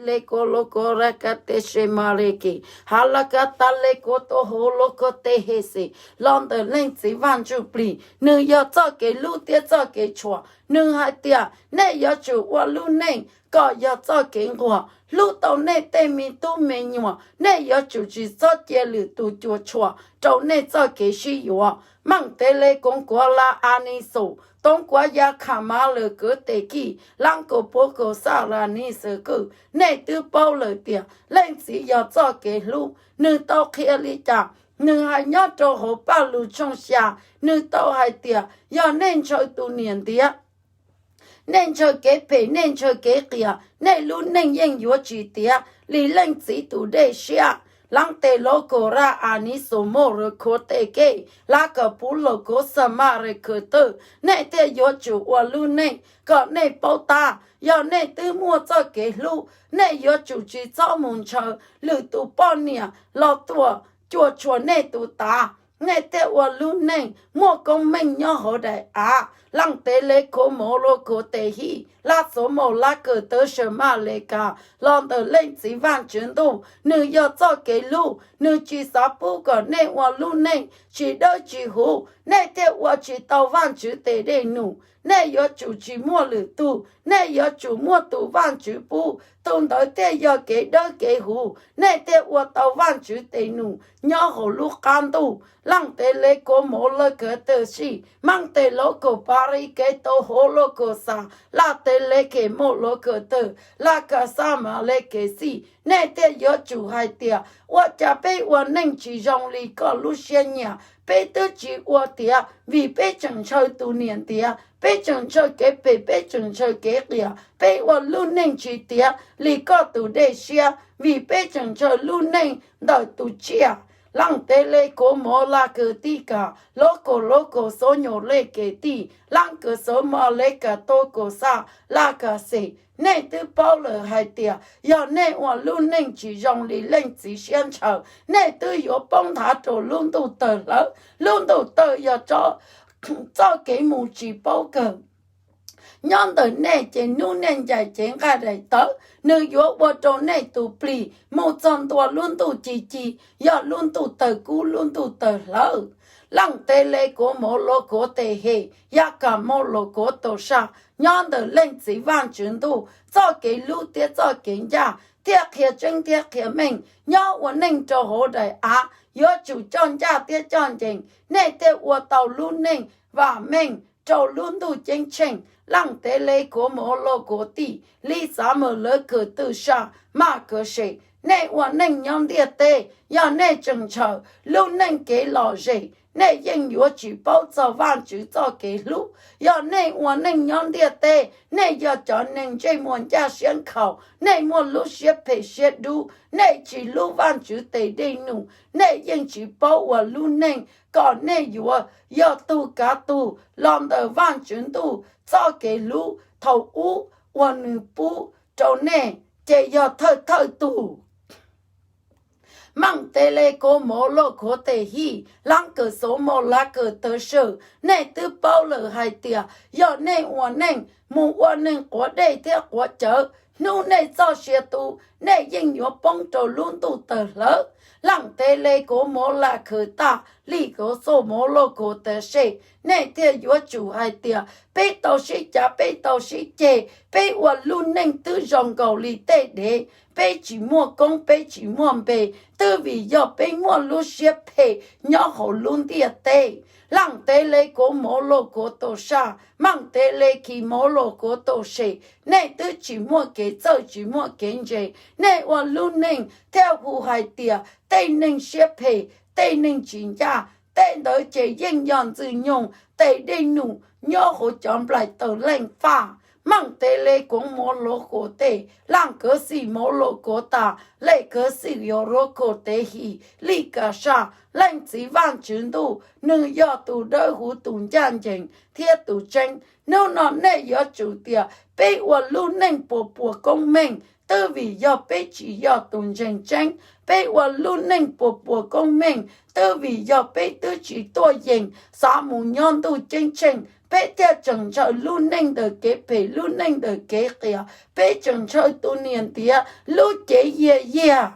Lekob Lokos Rakatesemarekes, Halakatalekotaholokotehese, los ntawm Leej Txiv Vaj Ntsuj Plig, nws yog txoj kev hlub thiab txoj kev tshuam. Nws hais tias, nej yuav tsum ua lub neej kom yog txoj kev nquag, hlub tau nej tej me tub me nyuam. Nej yuav tsum tsis txhob cia lwm tus cuam tshuam rau nej txoj kev sib yuav. Meej Tes Les Koos Kuas Las As Nis Xus, Toov Kuas Yas Khas Mas Lwm Kwv Tes Kij, Laab Kaus Puv Kaus Xaj Las Nis Xwm Kwj. Nej twb paub lawm tias Leej Txiv yog txoj kev hlub. Nws tau qhia li cas? Nws hais nyob rau hauv Paj Lug tshooj xya, nws tau hais tias, yog nej ntshaw tus niam ntiav, nej ntshaw kev phem, nej ntshaw kev qias, nej lub neej yeej yuav tsis tiav li Leej Txiv tus dej siab. Laab Tes Los Kaus Ras As Nis Xus Mos Rus Khuv Tes Kej, Lab Kas Puv Los Kaus Xas Mas Res Khwv Twj, nej thiaj yuav tsum ua lub neej kom nej paub tab. Yog nej twb muaj txoj kev hlub, nej yuav tsum tsis txhob mus ntshaw lwm tus poj niam los tuam cuam tshuam nej tus tav, nej thiaj ua lub neej muaj koob meej nyob hauv daim av. Leej Tes Les Koos Mos Los Kaus Tes Hij, Lab Xov Mos Lab Kawm Tawv Sawm Maj Les Kas, los ntawm Leej Txiv Vaj Tswv Ntuj, nws yog txoj kev hlub, nws tsis xav pub kom nej ua lub neej tsis dawb tsis huv, nej thiaj ua tsis tau Vaj Tswv tes dej num. Nej yuav tsum tsis muaj lwm tug, nej yuav tsum muaj tus Vaj Tswv pub, tus ntawd thiaj yog kev dawb kev huv, nej thiaj ua tau Vaj Tswv tes num nyob hauv lub qab ntuj. Leej Tes Les Koos Mos Lawv Kawm Tawv Sij, Meej Tes Los Kaus Pas Ris Kev Taus Hauv Los Kaus Xas, Laj Tes Les Khes Mos Los Kawm Tawg, Laj Kas Xaj Mas Les Khes Xij, nej thiaj yuav tsum hais tias, ua cas peb ua neej tsis zoo li koj lub siab nyiam? Peb twb tsis ua tiav vim peb tseem ntshaw tus niam ntiav, peb tseem ntshaw kev phem, peb tseem ntshaw kev qias, peb ua lub neej tsis tiav li koj tus dej siab vim peb tseem ntshaw lub neej ntawm tus tsiaj. Leej Tes Les Koos Mos Laj Kawm Tij Kas, Los Kaus Los Kaus Xov Nyos Les Khes Tij, Laj Kawm Xov Mos Les Kas Tos Kaus Xaj Laj Kas Xes, nej twb paub lawm hais tias yog nej ua lub neej tsis zoo li Leej Txiv siab ntshaw, nej twb yuav poob nthav rau lub ntuj tawg hlawv. Lub ntuj tawg yog txoj kev mus tsis paub kawg. Nyob ntawm nej ces hnub nej ncaim cev nqaij daim tawv, nws yuav ua rau nej tus plig mus txog ntua lub ntuj ci ci, yog lub ntuj tawg kub lub ntuj tawg hlawv. Leej Tes Les Koos Mos Los Kaus Tes Hes, Yaj Kas Mos Los Kaus Taus Saj, nyob ntawm Leej Txiv Vaj Tswv Ntuj, txoj kev hlub thiab txoj kev ncaj thiab qhia tseeb thiab qhia meej nyob ua neej rau hauv daim av. Yuav tsum coj ncaj thiab coj ncees, nej thiaj ua tau lub neej vam meej rau lub ntuj ceeb tsheej. Leej Tes Les Koos Mos Los Kaus Tij, Lis Xav Mawm Lawv Kawm Twj Saj Maj Kawm Sem, nej ua neej nyob ntiaj teb, yog nej tseem ntshaw lub neej kev lom zem, nej yeej yuav tsis paub txog Vaj Tswv txoj kev hlub. Yog nej ua neej nyob ntiaj teb, nej yog cov neeg ntsej muag ncaj siab nkhaus, nej muaj lub siab phem siab dub, nej tsis hlub Vaj Tswv tes dej num, nej yeej tsis paub ua lub neej kom nej yuav yog tug kav tug los ntawm Vaj Tswv Ntuj txoj kev hlub thaum ub uas nws pub rau nej ces yog thawj thawj tug. Meej Tes Les Koos Mos Los Kaus Tes Hij, Laj Kawm Xov Mos Laj Kawm Tawv Sawm, nej twb paub lawm hais tias yog nej ua neej mus ua neeg quav dej thiab quav cawv, hnub nej txoj sia tu, nej yeej yuav poob rau lub ntuj tawg hlawv. Leej Tes Les Koos Mos Laj Khaws Taj, Lis Kaus Xov Mos Los Kaus Tawv Sej, nej thiaj yuav tsum hais tias peb tau sib cav, peb tau sib ceg, peb ua lub neej twb zoo nkaus li tej dev, peb tsis muaj koob, peb tsis muaj npe, twb vim yog peb muaj lub siab phem nyob hauv lub ntiaj teb. Leej Tes Les Koos Mos Los Kaus Taus Saj, Meej Tes Les Khis Mos Los Kaus Taus Sem, nej twb tsis muaj kev txawj, tsis muaj kev ntse, nej ua lub neej thiaj hu hais tias tej neeg siab phem, tej neeg tsis ncaj, tej ntawd ces yeej yog Ntxwg Nyoog tes dej num nyob hauv cov nplaim taws leej faj. Meej Tes Les Koos Mos Los Kaus Tej, Laj Kawm Xij Mos Los Kaus Tas, Lej Kawm Xij Yos Los Kaus Tes His, Lij Kas Saj, Leej Txiv Vaj Tswv Ntuj, nws yog tus dawb huv, tus ncaj ncees thiab tus tseeb. Hnub no nej yuav tsum tias peb ua lub neej puas puas koob meej, twb vim yog peb tsis yog tus ntseeg tseeb. Peb ua lub neej puas puas koob meej, twb vim yog peb twb tsis tuaj yeem xav mus nyob ntuj ceeb tsheej, peb thiaj tseem ntshaw lub neej ntawm kev phem, lub neej ntawm kev qias, peb tseem ntshaw tus niam ntiav lub cev yiag yiag.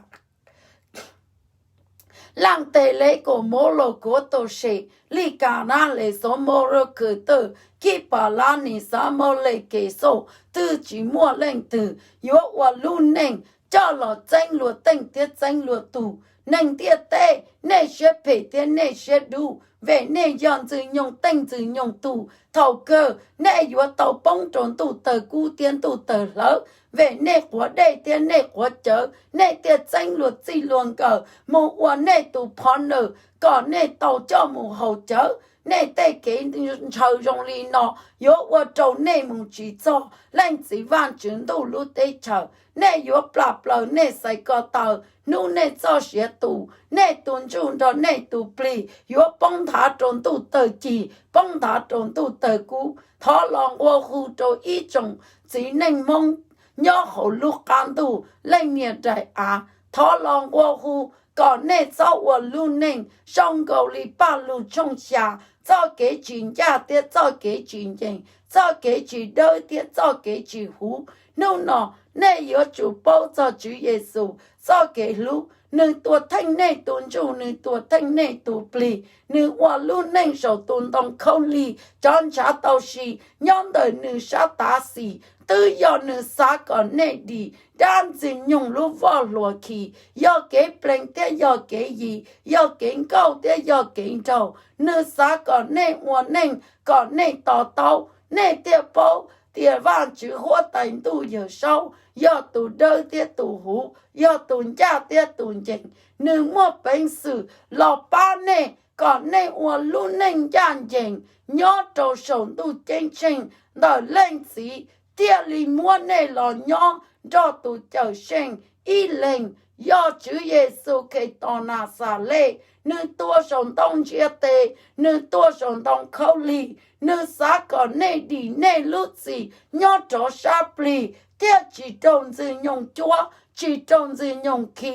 Laaj Tes Les, Kaus Mauv Laus, Kuav Taus Sem, Lij Kas Nab Les, Xov Mos Rau Khwm Twj, Kib Pas Lab, Nis Xav Mos Les, Kev Xauj, twb tsis muaj leej twg yuav ua lub neej coj los txeeb luag teej thiab txeeb luag tug. Neeg ntiaj teb, nej siab phem thiab nej siab dub, vim nej yog Ntxwg Nyoog Teej Ntxwg Nyoog Tug. Thaum kawg nej yuav tau poob rau ntuj tawg kub thiab ntuj tawg hlawv, vim nej quav dej thiab nej quav cawv, nej thiaj txeeb luag txij luag nkawm mus ua nej tus phov nawm kom nej tau coj mus haus cawv. Nej tej kev ntshaw zoo li no yuav ua rau nej mus tsis txog Leej Txiv Vajtswv Ntuj lub teb chaws. Nej yuav plam plaws nej xaiv ko taw, hnub nej txoj sia tu, nej tus ntsuj nrog nej tus plig yuav poob nthav rau ntuj tawg cig, poob nthav rau ntuj tawg kub. Thov los nqua hu rau ib tsoom txiv neej Hmoob nyob hauv lub qab ntuj leej niam daim av, thov los nqua hu kom nej txhob ua lub neej zoo nkaus li Paj Lug tshooj xya, txoj kev tsis ncaj thiab txoj kev tsis ncees, txoj kev tsis dawb thiab txoj kev tsis huv. Hnub no nej yuav tsum paub txog Tswv Yexus txoj kev hlub. Nws tua theej nej tus ntsuj, nws tua theej nej tus plig, nws ua lub neej saum tus ntoo khaub lig cov ntshav tau si nyob ntawm nws sab tav xis. Twb yog nws xav kom nej dim dab Ntxwg Nyoog lub voj hlua khi, yog kev plees thiab yog kev yis, yog kev nkauj thiab yog kev nraug. Nws xav kom nej ua neej kom nej to taub, nej thiaj paub tias Vajtswv Huab Tais Ntuj Yawm Saub yog tus dawb thiab tus huv, yog tus ncaj thiab tus ncees. Nws muaj peev xwm los pab nej kom nej ua lub neej ncaj ncees nyob rau saum ntuj ceeb tsheej ntawm Leej Txiv, thiaj li muab nej los nyob nrog tus Cawm Seej ib leeg. Yog Tswv Yexus Khetos Naxales, nws tuag saum ntoo ntsiav tes, nws tuag saum ntoo khaub lig, nws xav kom nej dim nej lub txim nyob rov sab plig thiaj tsis raug Ntxwg Nyoog cuab, tsis raug Ntxwg Nyoog khi.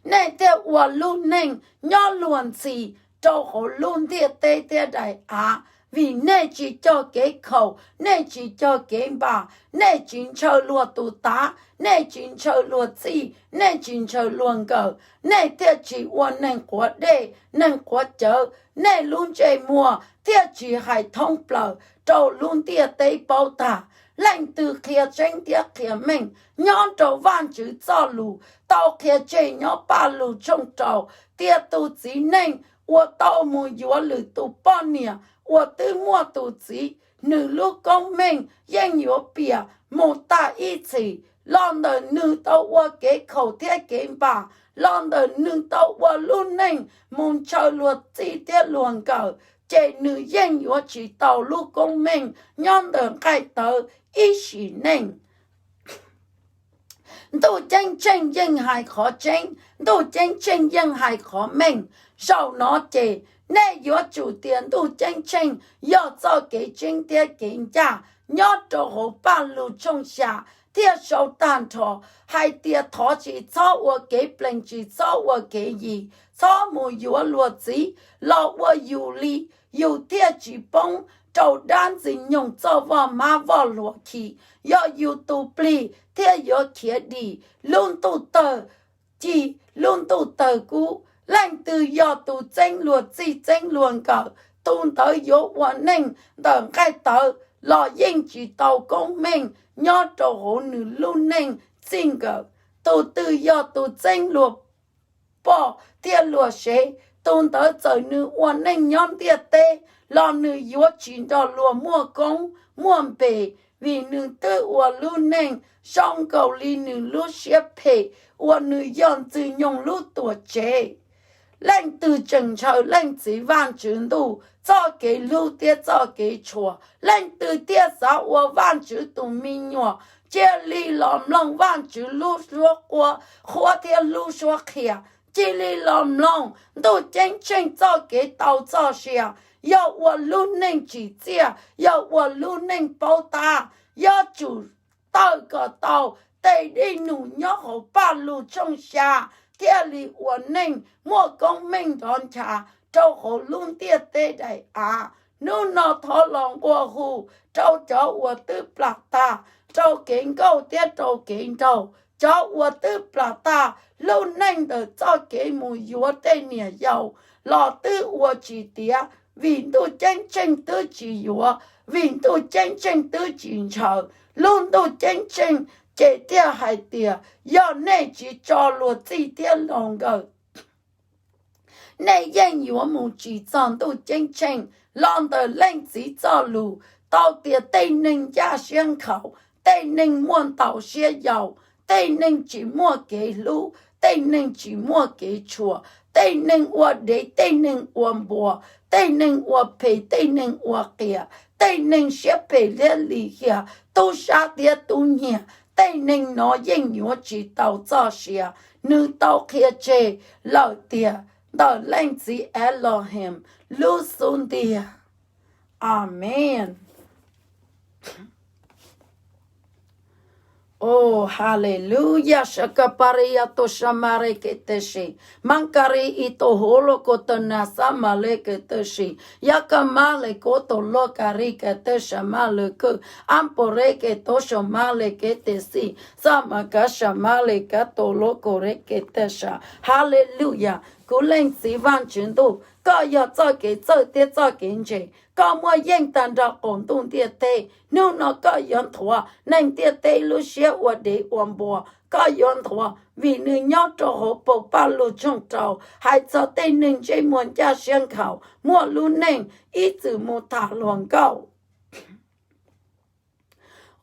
Nej thiaj ua lub neej nyob luag ntxhi rau hauv lub ntiaj teb thiab daim av, vim nej tsis cog kev khaum, nej tsis cog kev npam, nej tsis ntshaw luag tus tav, nej tsis ntshaw luag txij, nej tsis ntshaw luag nkawm, nej thiaj tsis ua neeg quav dej, neeg quav cawv, nej lub ntsej muag thiaj tsis hais thoob plaws rau lub ntiaj teb paub tag. Leej twg qhia tseeb thiab qhia meej nyob rau Vajtswv txoj lus tau qhia tseg nyob Paj Lug tshooj rau, tias tus txiv neej uas tau mus yuav lwm tus poj niam uas twb muaj tus txiv, nws lub koob meej yeej yuav piam mus tag ib txhis. Los ntawm nws tau ua kev khaum thiab kev npam, los ntawm nws tau ua lub neej mus ntshaw luag txij thiab luag nkawm, ces nws yeej yuav tsis tau lub koob meej nyob ntawm nqaij tawv ib sim neej. Ntuj Ceeb Tsheej yeej hais qhov tseeb, Ntuj Ceeb Tsheej yeej hais qhov meej. Zaum no ces nej yuav tsum tias Ntuj Ceeb Tsheej yog txoj kev tseeb thiab kev ncaj. Nyob rau hauv Paj Lug tshooj xya thiaj sau tag nrho hais tias thov tsis txhob ua kev plees, tsis txhob ua kev yis, txhob mus yuav luag txiv los ua yus li, yus thiaj tsis poob rau dab Ntxwg Nyoog txoj voj mab voj hlua khi. Yog yus tus plig thiaj yuav khiav dim lub ntuj tawg ci, lub ntuj tawg kub. Leej twg yog tus txeeb luag txij txeeb luag nkawm, tus ntawd yuav ua neej ntawm nqaij tawv los yeej tsis tau koob meej nyob rau hauv nws lub neej txij nkawm. Tus twg yog tus txeeb luag poj thiab luag sev, tus ntawd txawm nws ua neej nyob ntiaj teb los nws yuav tsis nrog luag muaj koob muaj npe, vim nws twb ua lub neej zoo nkaus li nws lub siab phem uas nws yog Ntxwg Nyoog lub tuam tsev. Leej twg tseem ntshaw Leej Txiv Vajtswv Ntuj txoj kev hlub thiab txoj kev tshua, leej twg thiaj xav ua Vajtswv tus me nyuam, cia li los mloog Vajtswv lub suab quab qhuab thiab lub suab qhia. Cia li los mloog Ntuj Ceeb Tsheej txoj kev tau txoj sia, yog ua lub neej tsim txiaj, yog ua lub neej paub tab, yuav tsum tawm kom tau tes dej num nyob hauv Paj Lug tshooj xya, thiaj li ua neej muaj koob meej nrov ncha rau hauv lub ntiaj teb daim av. Hnub no thov los nqua hu rau cov uas twb plam tag rau kev nkauj thiab rau kev nraug, cov uas twb plam tag lub neej ntawm txoj kev mus yuav tej niam yau los twb ua tsis tiav, vim ntuj ceeb tsheej twb tsis yuav, vim ntuj ceeb tsheej twb tsis ntshaw. Lub ntuj ceeb tsheej ces thiaj hais tias, yog nej tsis tso luag txij thiab laus nkawm, nej yeej yuav mus tsis txog ntuj ceeb tsheej. Los ntawm Leej Txiv txoj lus tau tias tej neeg ncaj siab nkhaus, tej neeg muaj ntau siab yau, tej neeg tsis muaj kev hlub, tej neeg tsis muaj kev tshua, tej neeg ua dev, tej neeg ua npua, tej neeg ua phem, tej neeg ua qias, tej neeg siab phem thiab lim hiam, tub sab thiab tub nyiag, tej neeg no yeej yuav tsis tau txoj sia. Nws tau qhia tseg lawm tias ntawm Leej Txiv Elohim lub xub ntiag. Amees. O, haleluya, Shakapariya to Shamare Keteshi, Mankari ito holo kotona Samale Keteshi, Yakamale koto lokari Keteshamale ku, Ampore keto Shamale Ketesi, Samakashamale kato lokore Ketesha. Haleluya, kuv Leej Txiv Vaj Tswv Ntuj, koj yog txoj kev txawj thiab txoj kev ntse, koj muaj yeej tag nrho qaum ntuj ntiaj teb. Hnub no koj yuav nthuav neeg ntiaj teb lub siab ua dev ua npua, koj yuav nthuav vim nws nyob rau hauv paus Paj Lug tshooj rau, hais txog tej neeg ntsej muag ncaj siab nkhaus, muaj lub neej ib txwm mus tham hluas nkauj.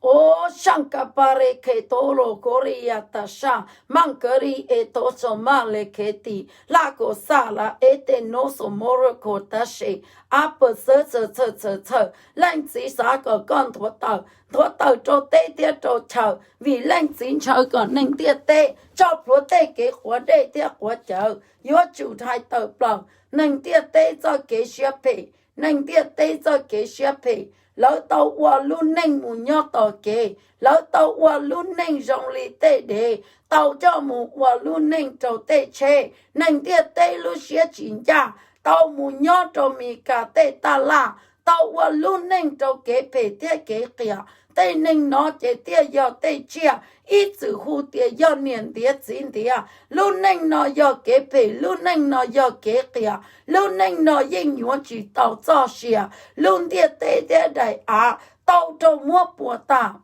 O, Shakapare keto lokori Yatasha, Mankari eto Somale keti, Lako Sala ete no Somoro Kotashi, Apes txhawv txhawv txhawv txhawv txhawv. Leej Txiv xav kom koj nthuav tawm, nthuav tawm rau teb thiab rau chaw, vim Leej Txiv ntshaw kom neeg ntiaj teb tso plhuav tej kev quav dej thiab quav cawv, yuav tsum hais tawm plaws neeg ntiaj teb txoj kev siab phem. Neeg ntiaj teb txoj kev siab phem, lawv tau ua lub neej mus nyob tos kev, lawv tau ua lub neej zoo li tej dev, tau coj mus ua lub neej rau tej tsheb. Neeg ntiaj teb lub siab tsis ncaj, tau mus nyob rau Mis Kas tej taj laj, tau ua lub neej rau kev phem thiab kev qias. Tej neeg no ces thiaj yog tej tsiaj ib txwm hu tias yog niam ntiav txiv ntiav. Lub neej no yog kev phem, lub neej no yog kev qias, lub neej no yeej yuav tsis tau txoj sia. Lub ntiaj teb thiab daim av tau raug muab puas tas,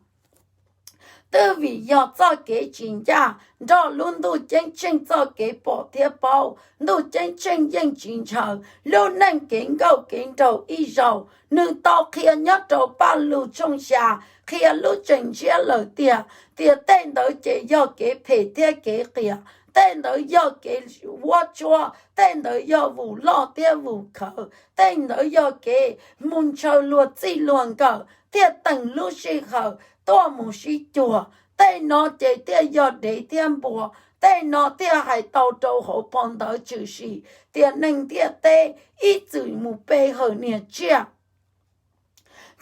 twb vim yog txoj kev tsis ncaj nrog lub ntuj ceeb tsheej txoj kev pom thiab paub. Ntuj ceeb tsheej yeej tsis ntshaw lub neej kev nkauj kev nraug ib zaug. Nws tau qhia nyob rau Paj Lug tshooj xya, qhia lub tseem ntsiab lawm tiag, tias tej ntawd ces yog kev phem thiab kev qias, tej ntawd yog kev vuab tsuab, tej ntawd yog vus loj thiab vus khawv, tej ntawd yog kev mus ntshaw luag txij luag nkawm thiaj teem lub sij hawm tuaj mus sib cuag. Tej no ces thiaj yog dev thiab npua. Tej no thiaj hais tau rau hauv phau ntawv tshwm sim tias neeg ntiaj teb ib txwm mus pe hawm niam tsiaj.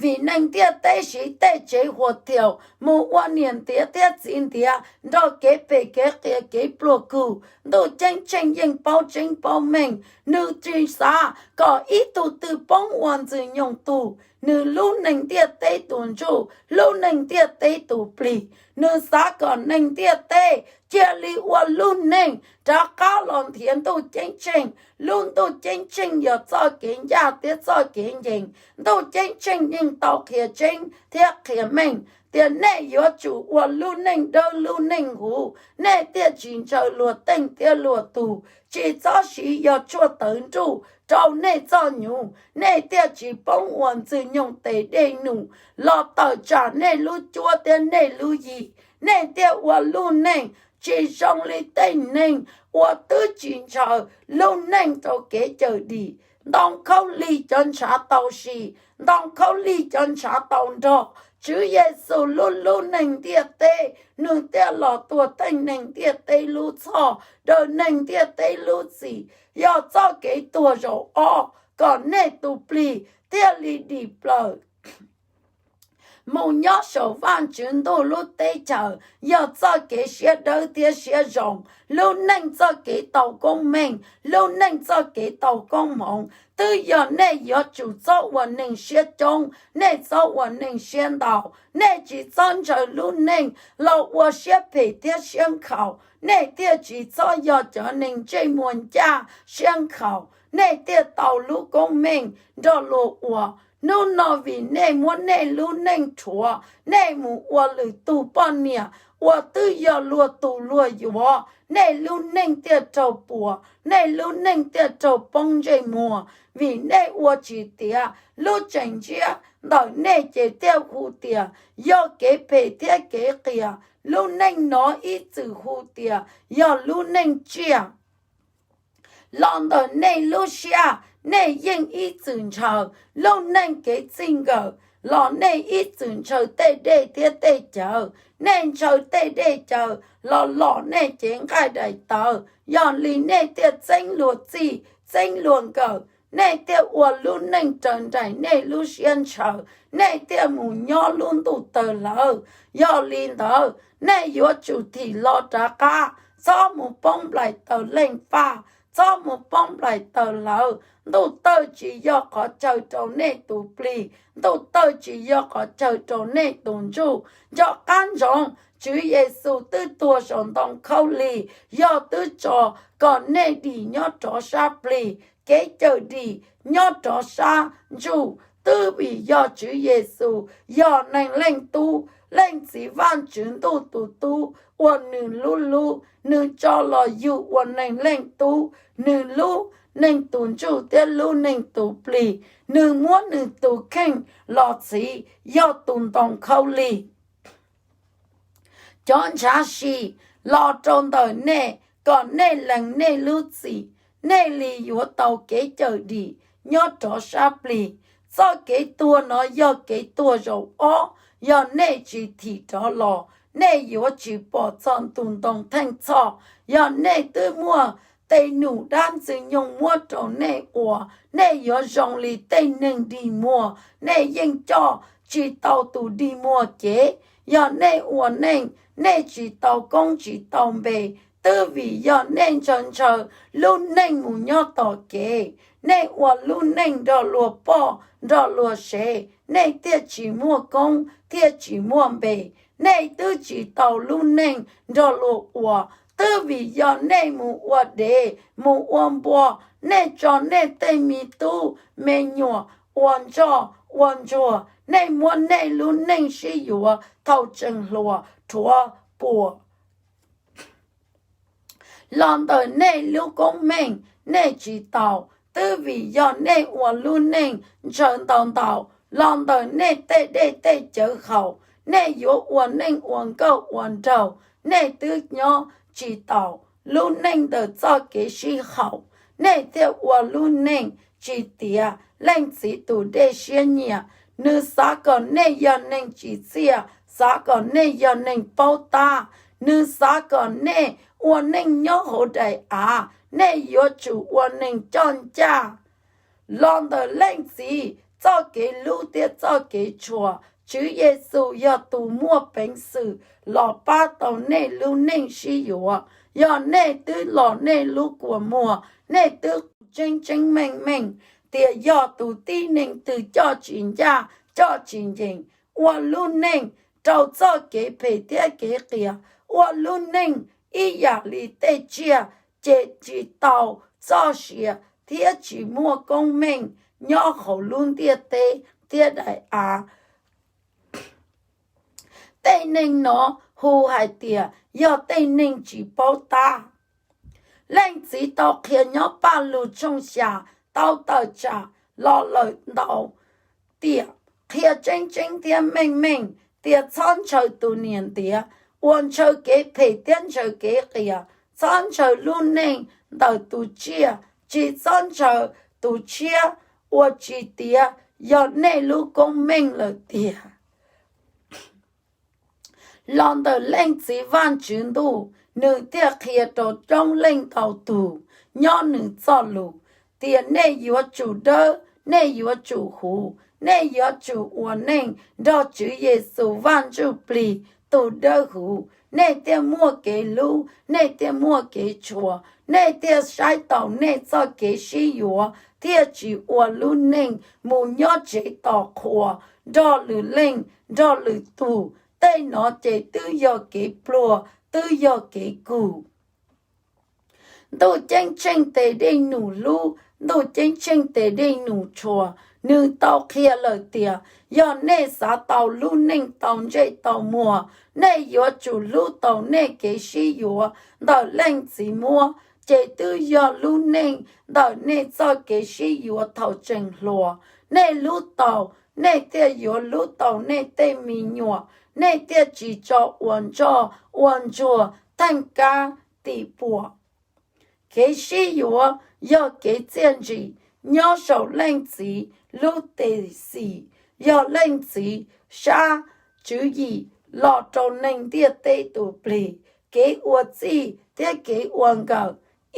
Vim neeg ntiaj teb siv tej tsev huam thiaum mus ua niam ntiav thiab txiv ntiav nrog kev phem kev qias kev pluag kug. Ntuj ceeb tsheej yeej paub tseeb paub meej, nws tsis xav kom ib tug twg poob ua Ntxwg Nyoog tug. Nws hlub neeg ntiaj teb tus ntsuj, hlub neeg ntiaj teb tus plig. Nws xav kom neeg ntiaj teb cia li ua lub neej rov qab los nrhiav Ntuj ceeb tsheej. Lub Ntuj ceeb tsheej yog txoj kev ncaj thiab txoj kev ncees. Ntuj ceeb tsheej yeej tau qhia tseeb thiab qhia meej tias nej yuav tsum ua lub neej dawb lub neej huv, nej thiaj tsis ntshaw luag teej thiab luag tug. Tsis txhob siv yog tshuaj tawv nruj rau nej txoj nyuv, nej thiaj tsis poob ua Ntxwg Nyoog tes dej num los tawm tsam nej lub cuab thiab nej lub yig. Nej thiaj ua lub neej tsis zoo li tej neeg uas twb tsis ntshaw lub neej rau kev cawm dim. Ntoo khaub lig cov ntshav tau si, ntoo khaub lig cov ntshav tau nrog. Tswv Yexus lub lub neej ntiaj teb, nws thiaj los tuag theej neeg ntiaj teb lub txhoj, daws neeg ntiaj teb lub txim, yog txoj kev tuag zaum ob kom nej tus plig thiaj li dim plaws. mus nyob saum Vajtswv ntuj lub teb chaws yog txoj kev siab dawb thiab siab zoo. Lub neej txoj kev tau koob meej, lub neej txoj kev tau koob hmoov, twb yog nej yuav tsum txhob ua neeg siab coob, nej txhob ua neeg siab ntau. Nej tsis txhob ntshaw lub neej los ua siab phem thiab siab nkhaus, nej thiaj tsis txhob yog cov neeg ntsej muag ncaj siab nkhaus, nej thiaj tau lub koob meej nrog luag ua. Hnub no vim nej muab nej lub neej rhuav, nej mus ua lwm tus poj niam uas twb yog luag tus luag yuav, nej lub neej thiaj raug puas, nej lub neej thiaj raug poob ntsej muag. Vim nej ua tsis tiav, lub tseem ntsiab ntawm nej ces thiaj hu tias yog kev phem thiab kev qias. Lub neej no ib txwm hu tias yog lub neej tsiaj. Los ntawm nej lub siab, nej yeej ib txwm ntshaw. Lub neej kev txij nkawm los nej ib txwm ntshaw tej dej thiab tej cawv. Nej ntshaw tej dej cawv los lom nej cev nqaij daim tawv, yog li nej thiaj txeeb luag txij txeeb luag nkawm. Nej thiaj ua lub neej raws nraim nej lub siab ntshaw, nej thiaj mus nyob lub ntuj tawg hlawv. Yog li ntawd, nej yuav tsum thim los rov qab, txhob mus poob nplaim taws leej faj, txhob mus poob nplaim taws hlawv. Ntuj tawg tsis yog qhov chaw rau nej tus plig, ntuj tawg tsis yog qhov chaw rau nej tus ntsuj. Nco qab ntsoov, Tswv Yexus twb tuag saum ntoo khaub lig, yog twb tso kom nej dim nyob rov sab plig. Kev cawm dim nyob rov sab ntsuj, twb vim yog Tswv Yexus yog Neeg Leej Tub, Leej Txiv Vajtswv Ntuj tus Tub uas nws lub hlub, nws tso los yug ua Neeg Leej Tub, nws lub neeg tus ntsuj thiab lub neeg tus plig, nws muab nws tus kheej los txhiv yog tus ntoo khaub lig. Cov ntshav si los rau ntawm nej kom nej lees nej lub txim, nej li yuav tau kev cawm dim nyob rov sab plig. Txoj kev tuag no yog kev tuag zaum ob, yog nej tsis thim rov los, nej yuav tsis pom txog ntu ntoo theej txhoj. Yog nej twb muaj tej num dab ntxwg nyoog muab rau nej ua, nej yuav zoo li tej neeg dig muag, nej yeej coj tsis tau tus dig muag cev. Yog nej ua neej, nej tsis tau koob tsis tau npe, twb vim yog nej ntshaw ntshaw lub neej mus nyob tom kev. Nej ua lub neej nrog luag poj nrog luag sev, nej thiaj tsis muaj koob thiaj tsis muaj npe. Nej twb tsis tau lub neej nrog luag ua, twb vim yog nej mus ua dev mus ua npua, nej tso nej tej me tub me nyuam ua ntsoj ua ntsuag, nej muab nej lub neej sib yuav thaum tseem hluas rhuav puas. Los ntawm nej lub koob meej nej tsis tau, twb vim yog nej ua lub neej ntshaw ntau ntau. Los ntawm nej tej dej tej cawv haus, nej yuav ua neej ua nkauj ua nraug, nej twb nyob tsis tau lub neej ntawm txoj kev sib haum, nej thiaj ua lub neej tsis tiav Leej Txiv tus dej siab nyiam. Nws xav kom nej yog neeg tsim txiaj, xav kom nej yog neeg paub tab. Nws xav kom nej ua neej nyob hauv daim av, nej yuav tsum ua neeg coj ncaj. Los ntawm Leej Txiv txoj kev hlub thiab txoj kev tshua, Tswv Yexus yog tus muaj peev xwm los pab tau nej lub neej sib yuav. Yog nej twb los nej lub kua muag, nej twb tseeb tseeb meej meej tias yog tus tib neeg twg coj tsis ncaj coj tsis ncees, ua lub neej rau txoj kev phem thiab kev qias, ua lub neej ib yam li tej tsiaj, ces tsis tau txoj sia thiab tsis muaj koob meej nyob hauv lub ntiaj teb thiab daim av. Tej neeg no hu hais tias yog tej neeg tsis paub tab. Leej Txiv tau qhia nyob Paj Lug tshooj xya tau tawm tsam los lawm ntau tiam, qhia tseeb tseeb thiab meej meej tias txhob ntshaw tus niam ntiav uas ntshaw kev phem thiab ntshaw kev qias, txhob ntshaw lub neej ntawm tus tsiaj, tsis txhob ntshaw tus tshiab uas tsis tiav yog nej lub koob meej lawm tiag. Los ntawm Leej Txiv Vajtswv Ntuj, nws thiaj qhia rau coob leej ntau tug nyob nws txoj lus tias nej yuav tsum dawb, nej yuav tsum huv, Nej yuav tsum ua neej nrog Tswv Yexus Vaj Ntsujplig tus Dawbhuv, nej thiaj muaj kev hlub, nej thiaj muaj kev tshua, nej thiaj saib taus nej txoj kev sib yuav thiaj tsis ua lub neej mus nyob tsev tos qhua nrog lwm leej nrog lwm tug. Tej no ces twb yog kev pluag, twb yog kev kug. Ntuj Ceeb Tsheej tes dej num hlub, Ntuj Ceeb Tsheej tes dej num tshua, nws tau qhia lawm tias yog nej xav tau lub neej tau ntsej tau muag, nej yuav tsum hlub tau nej kev sib yuav ntawm Leej Txiv muab, ces twb yog lub neej ntawm nej txoj kev sib yuav thaum tseem hluas. Nej hlub tau, nej thiaj yuav hlub tau nej tej me nyuam, nej thiaj tsis tso ua ntsoj ua ntsuag theej kab tim puam. Kev sib yuav yog kev txiaj ntsim nyob saum Leej Txiv lub tes xis, yog Leej Txiv sab tswv yim los rau neeg ntiaj teb tus plig. Kev ua txij thiab kev ua nkawm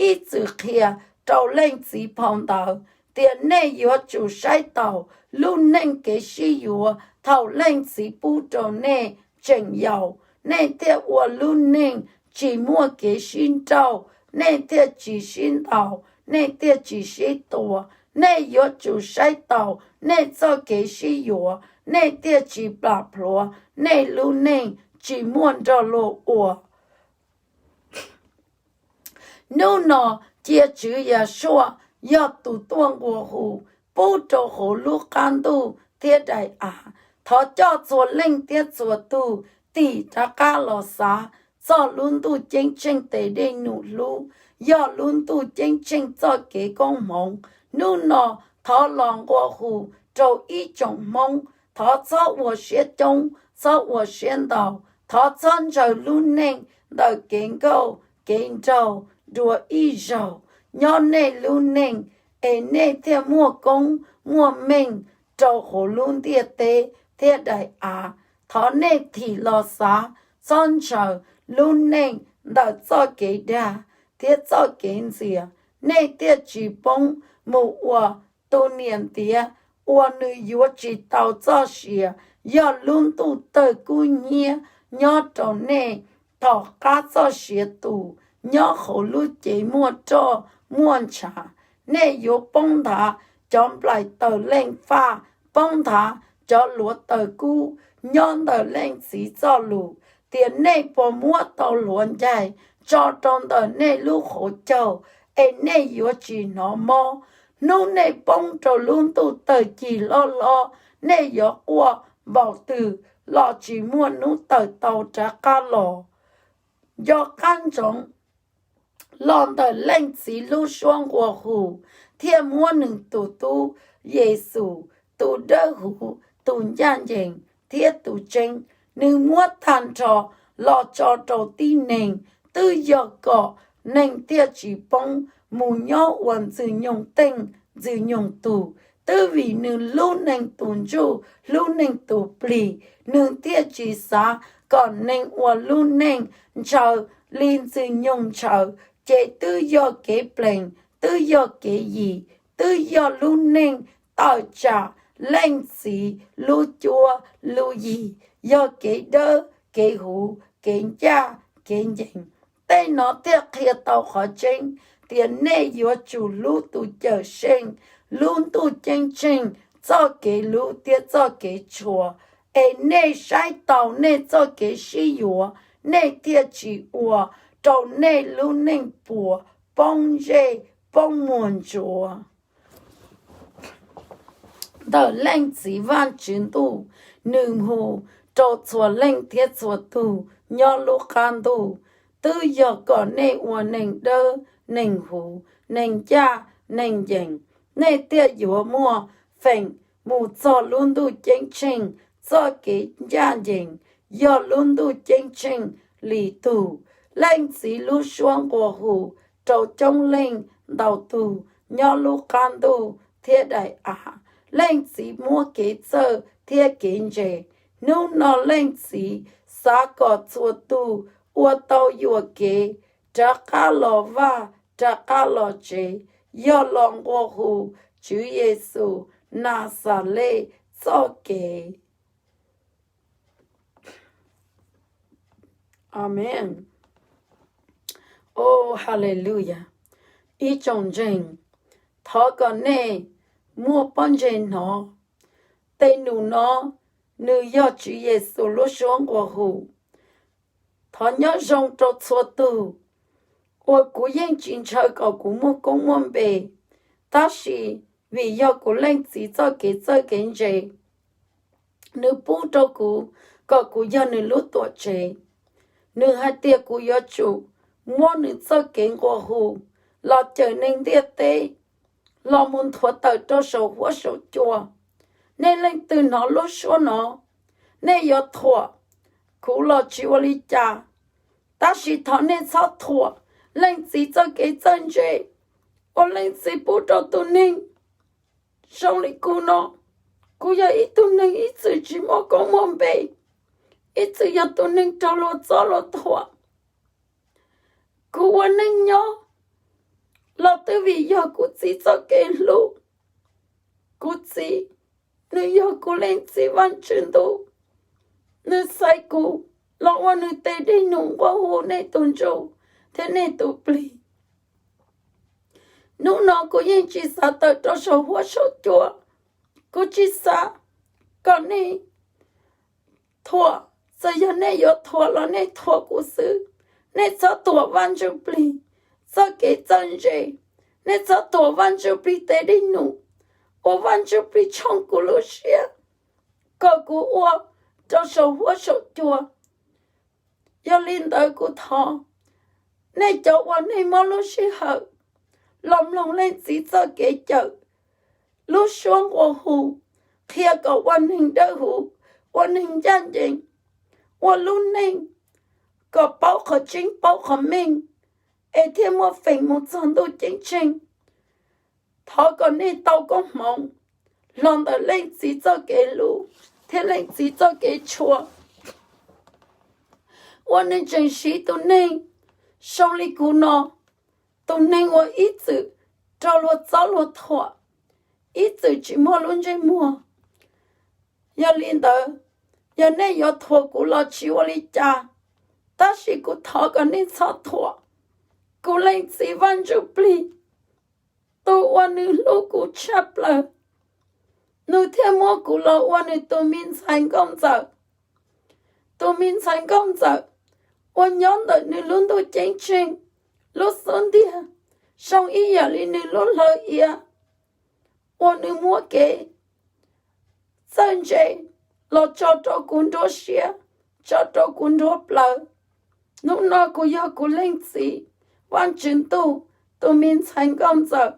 ib txwm qhia rau Leej Txiv phau ntawv tias nej yuav tsum saib taus lub neej kev sib yuav thaum Leej Txiv pub rau nej tseem yaus. Nej thiaj ua lub neej tsis muaj kev sib nrauj, nej thiaj tsis sib ntaus, nej thiaj tsis sib tua. Nej yuav tsum saib taus nej txoj kev sib yuav, nej thiaj tsis plam plhuav nej lub neej tsis muaj nrog luag ua. Hnub no cia Tswv Yeshua yog tus tuaj nqua hu pub rau hauv lub qab ntuj thiab daim av. Thov coj txhua leej thiab txhua tug tim rov qab los xav txog lub Ntuj Ceeb Tsheej tes dej num hlub, yog lub Ntuj Ceeb Tsheej txoj kev koob hmoov. Hnub no thov los nqua hu rau ib tsoom Hmoob, thov txhob ua siab coob, txhob ua siab ntau, thov txhob ntsaws lub neej ntawm kev nkauj kev nraug dua ib zaug. Nyob nej lub neej es nej thiaj muaj koob muaj meej rau hauv lub ntiaj teb thiab daim av. Thov nej thim los xav, txhob ntshaw lub neej ntawm txoj kev dag thiab txoj kev ntxias, nej thiaj tsis poob mus ua tus niam ntiav uas nws yuav tsis tau txoj sia. Yog lub ntuj tawg kub hnyiab nyob rau nej, tom qab txoj sia tus nyob hauv lub cev muaj roj muaj ntshav. Nej yuav poob nthav cov nplaim taws leej faj, poob nthav cov luav taws kub nyob ntawm Leej Txiv Txojlus, tias nej puas muab tau hluav ncaig tso rau ntawm nej lub hauv caug, es nej yuav tsis hnov mob. Hnub nej poob rau lub ntuj tawg cig hlob hlob, nej yuav quaj npaum twg los tsis muaj hnub tawm tau rov qab los. Nco qab ntsoov, los ntawm Leej Txiv lub suab nqua hu thiaj muab nws tus tub Yexus, tus dawb huv, tus ncaj ncees thiab tus tseeb, nws muab tag nrho los tso rau tib neeg, twb yog kom neeg thiaj tsis poob mus nyob ua Ntxwg Nyoog Teej Ntxwg Nyoog Tug. Twb vim nws lub neeg tus ntsuj, lub neeg tus plig, nws thiaj tsis xav kom neeg ua lub neej ntshaw li Ntxwg Nyoog ntshaw, ces twb yog kev plees, twb yog kev yim, twb yog lub neej tawm tsam Leej Txiv lub cuab lub yig, yog kev dawb kev huv, kev ncaj kev ncees. Tej no thiaj qhia tau qhov tseeb tias nej yuav tsum hlub tus Cawm Seej lub Ntuj Ceeb Tsheej txoj kev hlub thiab txoj kev tshua, es nej saib taus nej txoj kev sib yuav, nej thiaj tsis ua rau nej lub neej puas poob ntsej poob muag ntsuav. Ntawm Leej Txiv Vajtswv Ntuj, nws hu rau txhua leej thiab txhua tug nyob lub qab ntuj, twb yog kom nej ua neeg dawb neeg huv, neeg ncaj neeg ncees, nej thiaj yuav muaj feem mus txog lub Ntuj Ceeb Tsheej txoj kev ncaj ncees, yog lub Ntuj Ceeb Tsheej li tug. Leej Txiv lub suab nqua hu rau coob leej ntau tug nyob lub qab ntuj thiab daim av. Leej Txiv muab kev txawj thiab kev ntse. Hnub no Leej Txiv xav kom txhua tug ua tau yuam kev, rov qab los vaj, rov qab los tsev, yog los nqua hu Tswv Yexus Naxales txoj kev. Amees. O, Haleluyas. Ib tsoom ntseeg, thov kom nej muaj pob ntseg hnov. Tej num no nws yog Tswv Yexus lub suab nqua hu. Thov nyob zoo rau txhua tug uas kuv yeej tsis ntshaw kom kuv muaj koob muaj npe, tab sis vim yog kuv leej txiv txoj kev txawj kev ntse, nws pub rau kuv kom kuv yog nws lub tuam tsev. Nws hais tias kuv yuav tsum muab nws txoj kev nqua hu los cawm neeg ntiaj teb los mus nthuav tawm rau saum huab saum cua. Nej leej twg hnov lub suab no, nej yuav thuam kuv los tsis ua li cas, tab sis thov nej txhob thuam leej txiv txoj kev txawj ntse uas leej txiv pub rau tus neeg zoo li kuv no. Kuv yog ib tug neeg ib txwm tsis muaj koob muaj npe, ib txwm yog tus neeg raug luag txob luag thuam. Kuv ua neej nyob los twb vim yog kuv txiv txoj kev hlub. Kuv txiv, nws yog kuv leej txiv Vaj Tswv Ntuj, nws xaiv kuv los ua nws tes dej num nqua hu nej tus ntsuj thiab nej tus plig. Hnub no kuv yeej tsis xav tawm rau saum huab saum cua. Kuv tsis xav kom nej thuam, txawm yog nej yuav thuam los nej thuam kuv xwb. Nej txhob thuam Vaj Ntsuj Plig txoj kev txawj ntse. Nej txhob thuam Vaj Ntsuj Plig tes dej num uas Vaj Ntsuj Plig tshooj kuv lub siab kom kuv ua rau saum huab saum cua. Yog li ntawd kuv thov nej cov uas nej muab lub sij hawm los mloog leej txiv txoj kev cawm lub suab nqua hu, qhia kom ua neeg dawb huv, ua neeg ncaj ncees, ua lub neej kom paub qhov tseeb paub qhov meej, es thiaj muaj feem mus txog ntuj ceeb tsheej. Thov kom nej tau koob hmoov los ntawm leej txiv txoj kev hlub thiab leej txiv txoj kev tshua. Ua neeg tseem siv tus neeg zoo li kuv no, tus neeg uas ib txwm raug luag txob luag thuam, ib txwm tsis muaj lub ntsej muag. Yog li ntawd, yog nej yuav thuam kuv los tsis ua li cas, tab sis kuv thov kom nej txhob thuam kuv leej txiv Vaj Ntsuj Plig, tus uas nws hlub kuv tshaj plaws, nws thiaj muab kuv los ua nws tus me ntxhais nkauj ntxawm. Tus me ntxhais nkauj ntxawm uas nyob ntawm nws lub ntuj ceeb tsheej, lub xub ntiag zoo ib yam li nws lub hlawv iav, uas nws muab kev txawj ntse los tso rau kuv nruab siab, tso rau kuv nruab plawv. Hnub no kuv yog kuv leej txiv Vaj Tswv Ntuj tus me ntxhais nkauj ntxawm.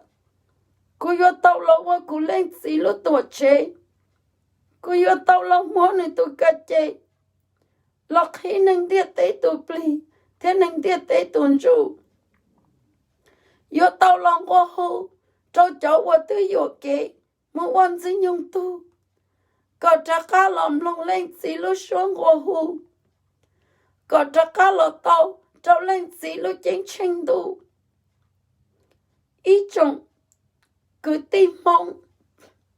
Kuv yuav tau los ua kuv leej txiv lub tuam tsev. Kuv yuav tau los muab nws tus ka ce los qhib neeg ntiaj teb tus plig thiab neeg ntiaj teb tus ntsuj. Yuav tau los nqua hu rau cov uas twb yuam kev mus ua Ntxwg Nyoog tug, kom rov qab los mloog leej txiv lub suab nqua hu, kom rov qab los tau rau leej txiv lub ceeb tsheej ntuj. Ib tsoom kwv tij Hmoob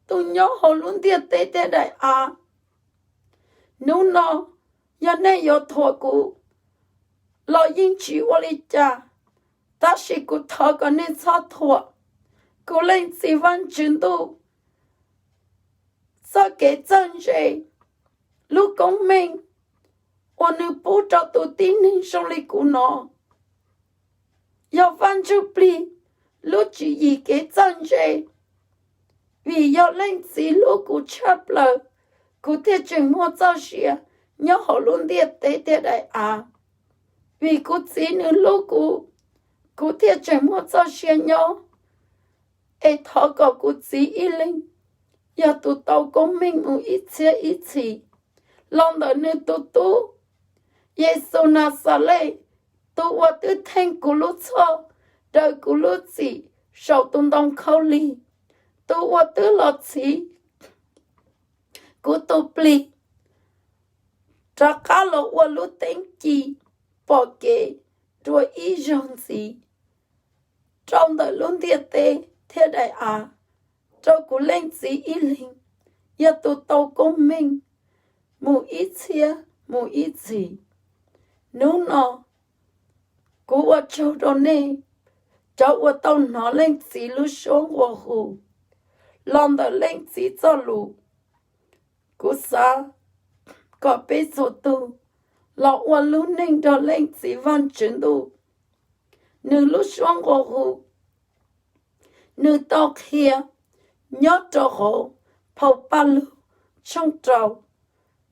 tus nyob hauv lub ntiaj teb thiab daim av, hnub no yog nej yuav thuam kuv los yeej tsis ua li cas, tab sis kuv thov kom nej txhob thuam kuv leej txiv Vaj Tswv Ntuj txoj kev txawj ntse, lub koob meej uas nws pub rau tus tib neeg zoo li kuv no. Yog Vaj Ntsuj Plig lub tswv yim kev txawj ntse, vim yog leej txiv hlub kuv tshaj plaws, kuv thiaj tseem muaj txoj sia nyob hauv lub ntiaj teb thiab daim av. Vim kuv txiv nws hlub kuv, kuv thiaj tseem muaj txoj sia nyob. Es thov kom kuv txiv ib leeg yog tus tau koob meej mus ib txhiab ib txhis los ntawm nws tus tub Yexus Naxales, tus uas twb theej kuv lub txhoj, daws kuv lub txim saum tus ntoo khaub lig, tus uas twb los txhiv kuv tus plig rov qab los ua lub teeb ci pom kev dua ib zaug ntxiv rau ntawm lub ntiaj teb thiab daim av, rau kuv leej txiv ib leeg yog tus tau koob meej mus ib txhiab mus ib txhis. Hnub no kuv ua tsaug rau nej cov uas tau hnov Leej Txiv lub suab nqua hu los ntawm Leej Txiv txoj lus. Kuv xav kom peb txhua tus los ua lub neej nrog Leej Txiv Vajtswv Ntuj. Nws lub suab nqua hu, nws tau qhia nyob rau hauv phau Paj Lug tshooj rau,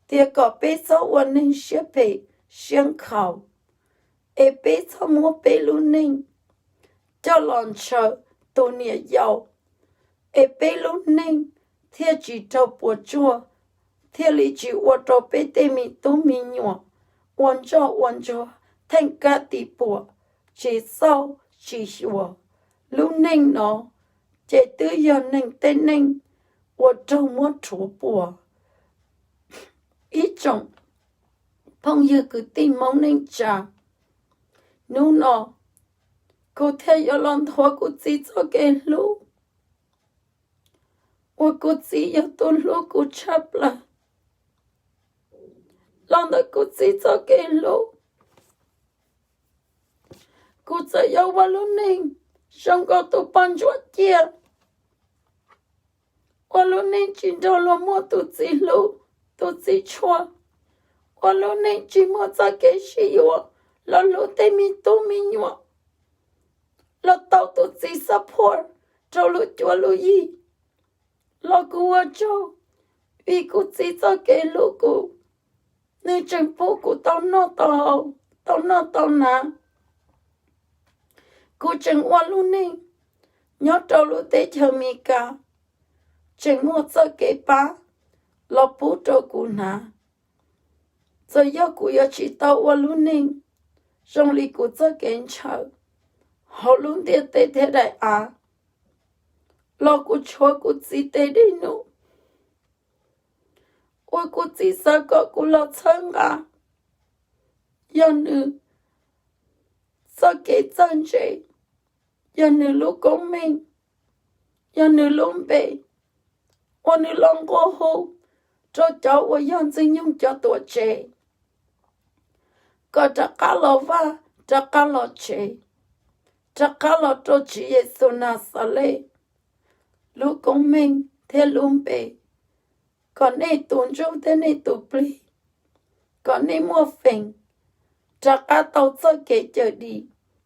tias kom peb txhob ua neeg siab phem siab nkhaus, es peb txhob muab peb lub neej coj los ntshaw tus niam yau, es peb lub neej thiaj tsis raug puas tsuaj, thiaj li tsis ua rau peb tej me tub me nyuam ua ntsoj ua ntsuag theej kab ti puam, tsis xauj tsis xyuas. Lub neej no ces twb yog neeg tej neej uas raug muab rhuav puas. Ib tsoom phooj ywg kwv tij Hmoob neej tsa, hnub no kuv thiaj yuav los nthuav kuv txiv txoj kev hlub, uas kuv txiv yog tus hlub kuv tshaj plaws. Los ntawm kuv txiv txoj kev hlub, kuv txawm yuav ua lub neej zoo nkaus tus poj ntsuam ciaj, ua lub neej tsis nrog luag muaj tus txiv hlub, tus txiv tshua, ua lub neej tsis muaj txoj kev sib yuav, los hlub tej me tub me nyuam, los tau tus txiv support rau lub cuab lub yig. Los kuv ua tsaug, vim kuv txiv txoj kev hlub kuv, nws tseem pub kuv tau noj tau haus, tau noj tau hnav. Kuv tseem ua lub neej nyob rau lub teb chaws Amelikas, tseem muaj txoj kev pab los pub rau kuv hnav. Txawm yog kuv yuav tsis tau ua lub neej zoo li kuv txoj kev ntshaw hauv lub ntiaj teb thiab daim av, los kuv tshuav kuv txiv tes dej num uas kuv txiv xav kom kuv los txhawb nqa. Yog nws txoj kev txawj ntse, yog nws lub koob meej, yog nws lub npe uas nws los nqua hu rau cov uas yog Ntxwg Nyoog cov tuam tsev, kom rov qab los vaj, rov qab los tsev, rov qab los rau Tswv Yexus Naxales lub koob meej thiab lub npe, kom nej tus ntsuj thiab nej tus plig, kom nej muaj feem rov qab tau txoj kev cawm dim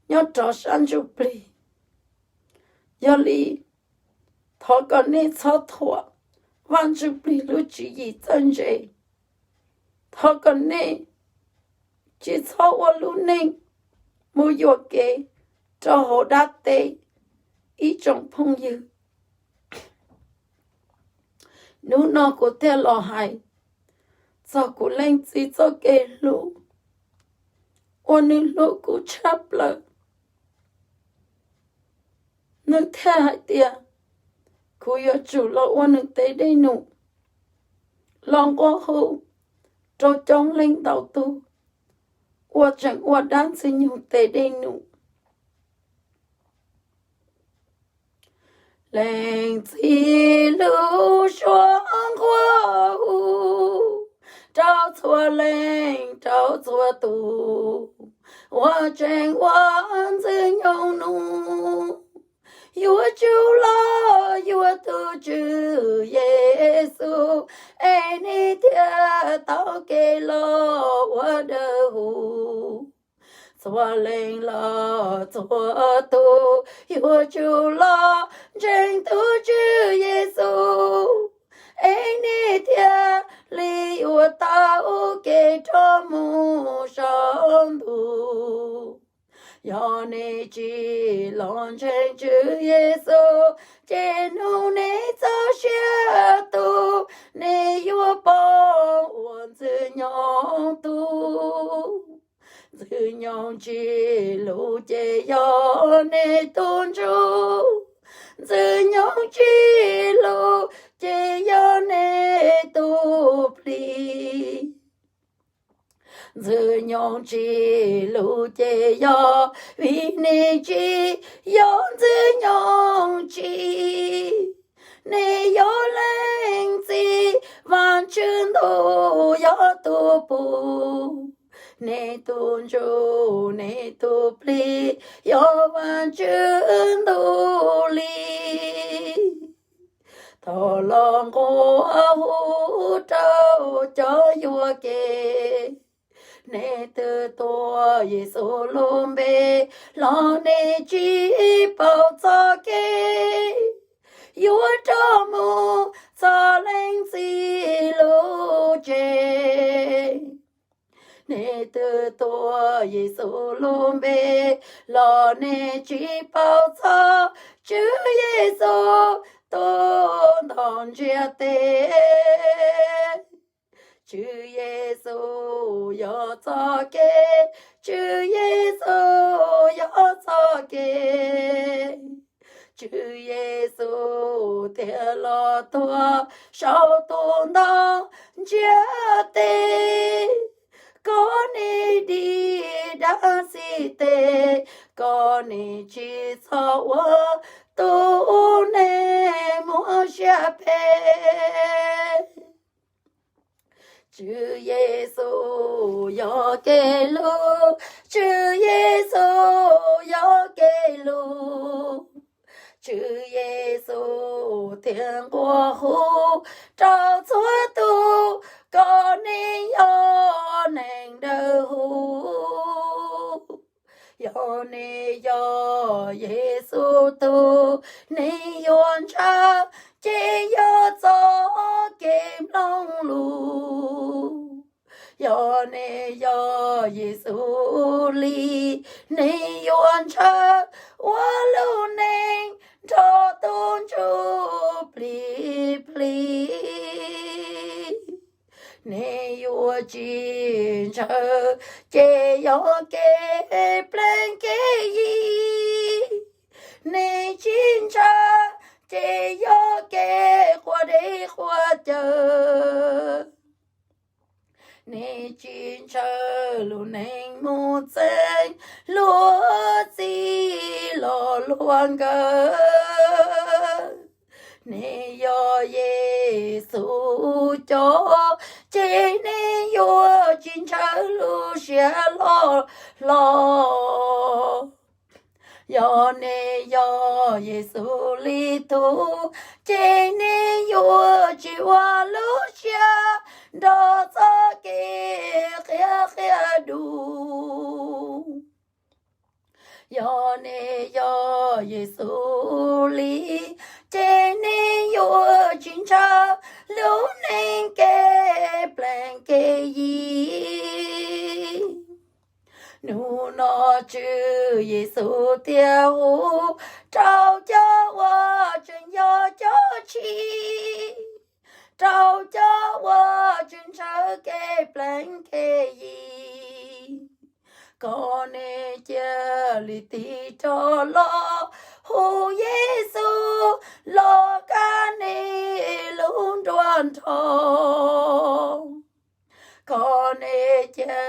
nyob rov sab ntsuj plig. Yog li, thov kom nej txhob thuam Vaj Ntsuj Plig lub tswv yim txawj ntse. Thov kom nej tsis txhob ua lub neej mus yuam kev rau hauv dab teb, ib tsoom phooj ywg. Hnub no kuv thiaj los hais txog kuv leej txiv txoj kev hlub, uas nws hlub kuv tshaj plaws. Nws thiaj hais tias kuv yuav tsum los ua nws tes dej num, los nqua hu rau coob leej ntau tug uas tseem ua dab Ntxwg Nyoog tes dej num. Leej txiv lub suab nqua hu rau txhua leej rau txhua tus uas tseem ua Ntxwg Nyoog num, yuav tsum los yuav tus Tswv Yexus, es nej thiaj tau kev los ua dawb huv. Txhua leej los txhua tus yuav tsum los ntseeg tus Tswv Yexus, es nej thiaj li yuav tau kev rov mus saum ntuj. Yog nej tsis los ntseeg Tswv Yexus, ces nug nej txoj sia tus, nej yuav pom ua Ntxwg Nyoog tus. Ntxwg Nyoog tsis lus ces yog nej tus ntsuj, Ntxwg Nyoog tsis lus ces yog nej tus plig. Ntxwg Nyoog tsis lus ces yog vim nej tsis yog Ntxwg Nyoog tsis. Nej yog leej txiv yog Vajtswv ntuj li. Thov los nquag hu rau cov yuam kev, nej twb tuav Yexus lub npe los nej tsis paub txoj kev, yuav rov mus txog Leej Txiv lub tsev. Nej twb tuav Yexus lub npe los nej tsis paub txog Tswv Yexus tus ntoo ntsiab teb. Tswv Yexus yog txoj kev, Tswv Yexus yog txoj kev. Tswv Yexus thiaj los tuag saum tus ntoo ntsiab teb, kom nej dim dab xib teb, kom nej tsis txhob ua tus neeg muaj siab phem. Tswv Yexus yog kev lus, Tswv Yexus yog kev lus. Tswv Yexus thiaj nquag hu rau txhua tus kom nej yog neeg dawb huv. Yog nej yog Yexus tug, nej yuav ntshaw ces yog txoj kev mloog lus. Yog nej yog Yexus li, nej yuav ntshaw ua lub neej nrog tus Ntsuj Plig plig. Nej yuav tsis ntshaw ces yog kev pleev kev yi. Nej tsis ntshaw ces yog kev quaj deb quaj cawv. Nej tsis ntshaw lub neej mus txeeb luag txij los luag nkawm. Nej yog Yexus cov, ces nej yuav tsis ntshaw lub siab loj hlo. Yog nej yog Yexus li tug, ces nej yuav tsis ua lub siab nrog txoj kev qia qia dus. Yog nej yog Yexus li, ces nej yuav tsis ntshaw lub neej kev pleev kev yi. Hnub no Tswv Yexus thiaj hu rau cov uas tseem yog cov tshis, rau cov uas tseem ntshaw kev pleev kev yi. Kom nej cia li tig rov los hu Yexus los kab nej lub nruab nrho. Kom nej cia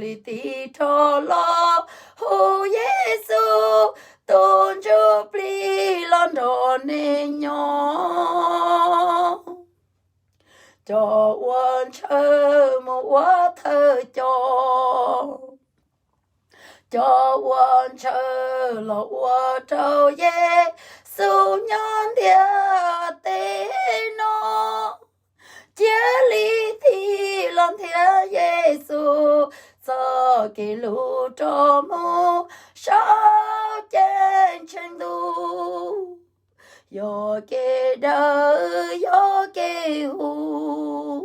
li tig rov los hu Yexus tus Ntsuj Plig los nrog nej nyob. Cov uas ntshaw mus ua thawj coj, cov uas ntshaw los ua rau Yexus nyob ntiaj teb no. Cia li tig los nrhiav Yexus txoj kev lus rov mus saum ceeb tsheej ntuj. Yog kev daws, yog kev huv,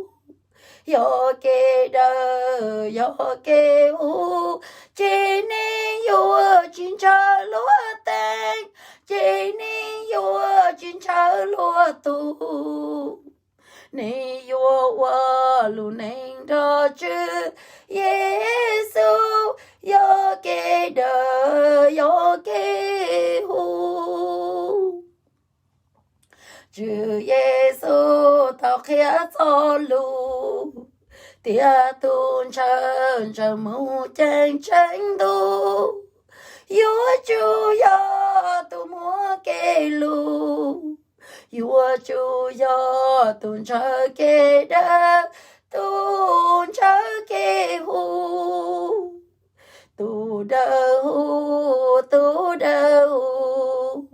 yog kev daws, yog kev huv, ces nej yuav tsis ntshaw luag teeb, ces nej yuav tsis ntshaw luag tug. Nej yuav ua lub neej nrog Tswv Yexus, yog kev daws, yog kev huv. Tswv Yexus tau qhia txoj lus tias tus ntshaw ntshaw mus ceeb tsheej ntuj yuav tsum yog tus muaj kev lus, yuav tsum yog tus ntshaw kev daws, tus ntshaw kev huv. Tus dawb huv, tus dawb huv,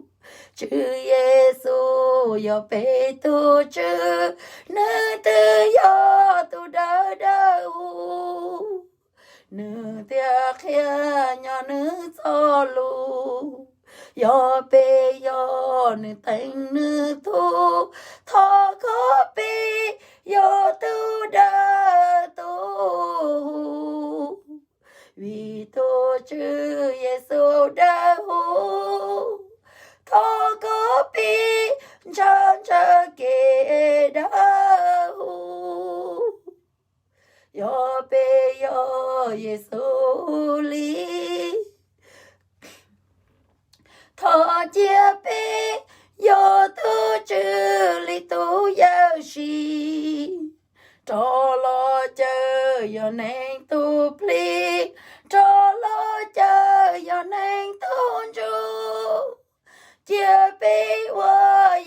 Tswv Yexus yog peb tus Tswv, nws twb yog tus dawb dawb huv, nws thiaj qhia nyob nws txoj lus. Yog peb yog nws teev nws tug, thov kom peb yog tus dawb tus huv. Vim tus Tswv Yexus dawb huv, thov kom peb ntshaw ntshaw kev dawb huv. Yog peb yog Yexus li, thov cia peb yog tus Tswv li tus Yawm Sij, rov los caw yog neeg tus Plig, rov los caw yog neeg tus Ntsuj. Cia peb ua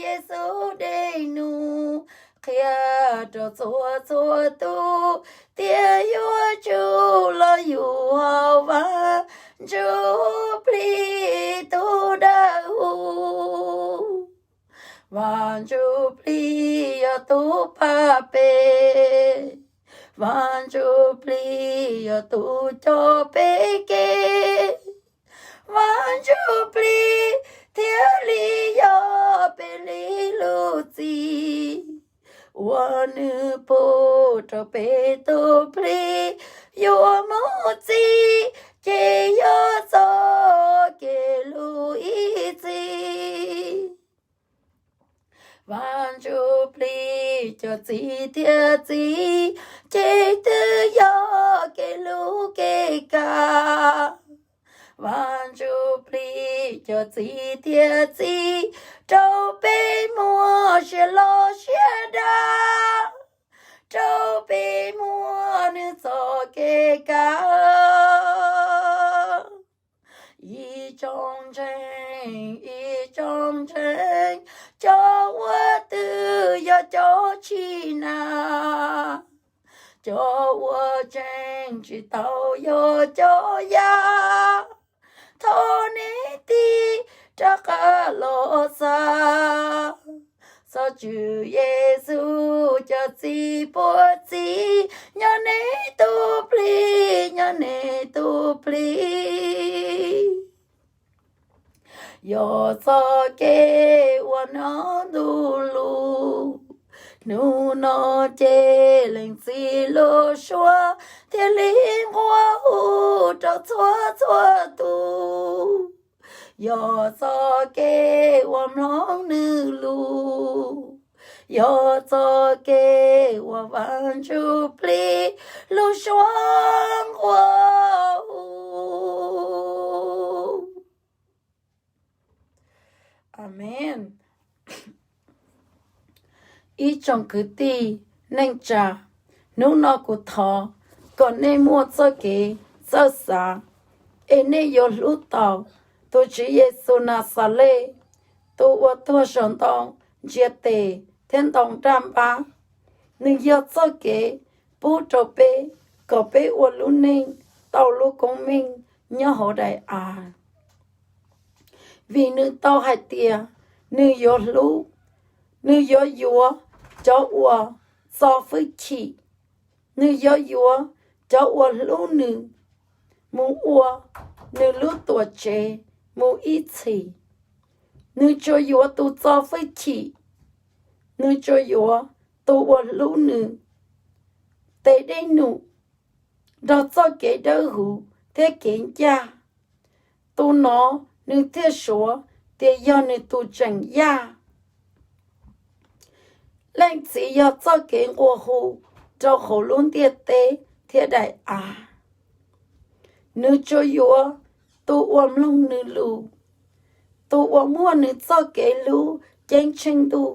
Yexus dej num, qhia rau txhua txhua tus, tias yuav tsum los yug hauv Vaj Ntsuj Plig tus dawb huv. Vaj Ntsuj Plig yog tus pab peb, Vaj Ntsuj Plig yog tus coj peb kev, Vaj Ntsuj Plig thiaj li yog peb li lub txim uas nws pub rau peb tus plig yuav mus txij, ces yog txoj kev lub ib txhis. Vaj Ntsuj Plig cov txiv thiab txiv, ces twb yog kev hlub kev kawm. Vaj Ntsuj Plig cov txiv thiab txiv, rau peb muaj siab loj siab dav, rau peb muaj nws txoj kev kawm. Ib tsoom ntseeg, ib tsoom ntseeg, cov uas twb yog cov tshis na, cov uas tseem tsis tau yog cov yaj, thov nej tig rov qab los xav txog Tswv Yexus cov txiv puag txij, nyob nej tus plig, nyob nej tus plig. Yog txoj kev uas hnov ntu lus, hnub no ces Leej Txiv lub suab thiaj li nquag hu rau txhua txhua tus. Yog txoj kev uas mloog nws lus, yog txoj kev uas Vaj Ntsuj Plig lub suab nquag hu. Amees. Ib tsoom kwv tij neej tsa, hnub no kuv thov kom nej muaj txoj kev txawj xav, es nej yuav hlub tau tus Tswv Yexus Naxales, tus uas tuag saum ntoo, ntsiav tes thiab ntoo daj npab. Nws yog txoj kev pub rau peb kom peb ua lub neej tau lub koob meej nyob hauv daim av. Vim nws tau hais tias nws yuav hlub, nws yuav yuav cov uas txo hwj chim, nws yuav yuav cov uas hlub nws mus ua nws lub tuam tsev mus ib txhis. Nws tsuas yuav tus txo hwj chim, nws tsuas yuav tus uas hlub nws tes dej num nrog txoj kev dawb huv thiab kev ncaj. Tus no nws thiaj suav tias yog nws tus tseem yaj. Leej Txiv yog txoj kev nquag hu rau hauv lub ntiaj teb thiab daim av. Nws tsuas yuav tus uas mloog nws lus, tus uas muaj nws txoj kev hlub ceeb tsheej ntuj